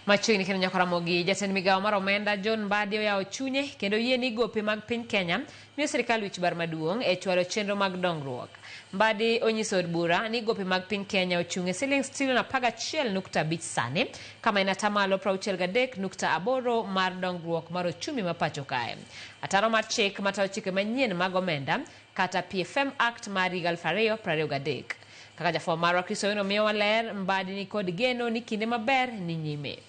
Machiegni kendo nyaka Ramogi, jatend migawo mar omenda John Mbadi oyawo chunye kendo yie ni gope mag piny Kenya miyo sirkal wich bar maduong' e chwalo chenro mag dongruok. Mbadi onyiso od bura ni gope mag piny Kenya ochung' e siling trilion 11.5 sani, kama en atamalo 63.8 mar dongruok mar ochumi ma pacho kae. Ataro mar chik matayo chike manyien mag omenda kata PFM Act mar higa 2023. Kaka jafwambo marwa Chris Owino miyowa ler, Mbadi ni kod geno ni kinde maber ni nyime.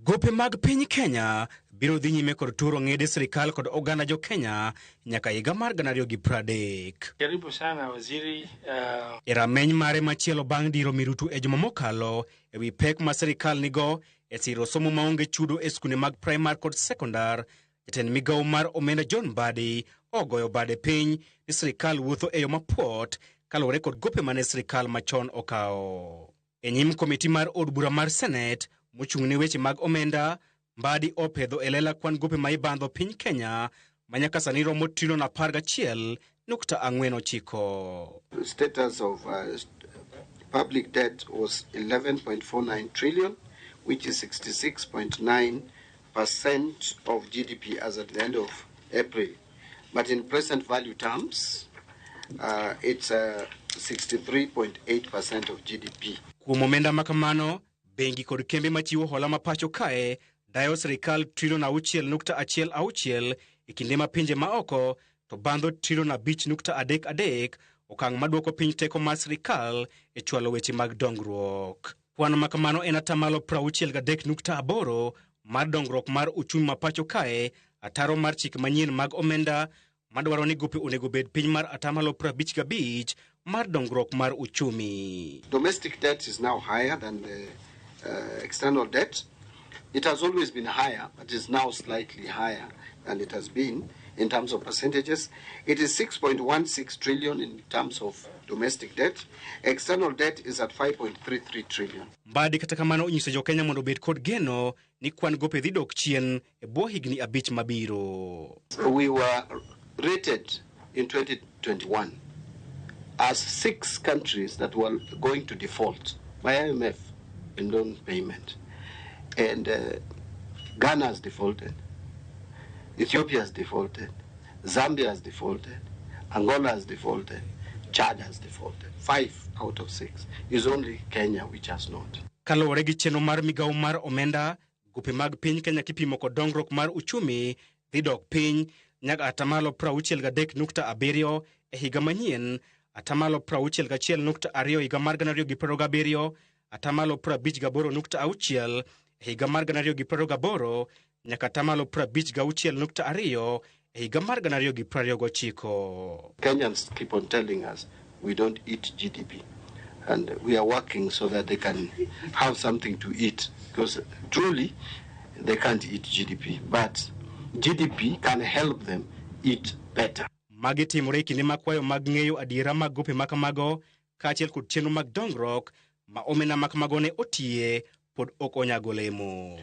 Gope mag piny Kenya biro dhi nyime kod turo ng'ede sirikal kod oganda jo Kenya nyaka higa mar 2030. Karibu sana waziri. E rameny mare machielo bang' diro mirutu e juma mokalo e wi pek ma sirikal nigo e siro somo maonge chudo e skunde mag primar kod sekondar, jatend migawo mar omenda John Mbadi ogoyo bade piny ni sirikal wuotho e yo mapuot kaluwore kod gope mane sirikal machon okawo. E nyim komiti mar od bura mar Senet mochung' ne weche mag omenda, Mbadi opedho e lela kwan gope ma ibandho piny Kenya ma nyaka sani romo trilion 11.49. Status of public debt was 11.49 trillion, which is 66.9% of GDP as at the end of April. But in present value terms, it's 63.8% of GDP. Kuom omenda ma kamano, bengi kod kembe machiwo hola ma pacho kae dayo sirikal trilion 6.16 e kinde ma pinje ma oko to bandho trilion 5.33, okang' maduoko piny teko mar sirikal e chwalo weche mag dongruok. Kwan ma kamano en atamalo 63.8 mar dongruok mar uchumi ma pacho kae, ataro mar chike manyien mag omenda madwaro ni gope onego bed piny mar atamalo 55 mar dongruok mar uchumi. Domestic debt is now higher than the external debt. It has always been higher, but is now slightly higher than it has been in terms of percentages. It is 6.16 trillion in terms of domestic debt. External debt is at 5.33 trillion. Mbadi kata kamano onyiso jo Kenya mondo obed kod geno ni kwan gope dhi dok chien e bwo higni 5 mabiro. We were rated in 2021 as 6 countries that were going to default by IMF in loan payment. And Ghana has defaulted, Ethiopia has defaulted, Zambia has defaulted, Angola has defaulted, Chad has defaulted. 5 out of 6. It's only Kenya which has not. Kaluwore gi chenro mar migawo mar omenda, gope mag piny Kenya kipimo kod dongruok mar uchumi dhi dok piny nyaka atamalo 63.7 e higa manyien, atamalo 61.2 higa mar 2027, atamalo 58.6 e higa mar 2028, nyaka atamalo 56.2 e higa mar 2029. Kenyans keep on telling us we don't eat GDP, and we are working so that they can have something to eat, because truly they can't eat GDP, but GDP can help them eat better. Magi timore e kinde ma kwayo mag ng'eyo adiera mag gope ma kamago kaachiel kod chenro mag dongruok ma omenda ma kamago ne otiye pod ok onyago lemo.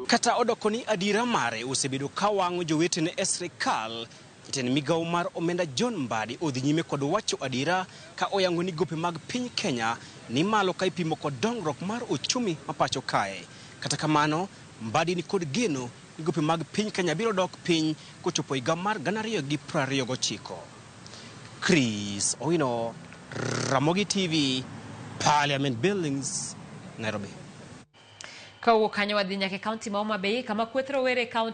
Kata odoko ni adiera mare osebedo ka wang'o jowetene e sirikal, jatend migawo mar omenda John Mbadi odhi nyime kod wacho adiera ka oyango ni gope mag piny Kenya ni malo ka ipimo kod dongruok mar uchumi ma pacho kae. Kata kamano, Mbadi ni kod geno ni gope mag piny Kenya biro dok piny kochopo higa mar 2029. Chris Owino, Ramogi TV, Parliament Buildings, Nairobi. Kawuok kanyo wadhi nyaka e kaunti ma Homa Bay kama kweth rowere e kaunti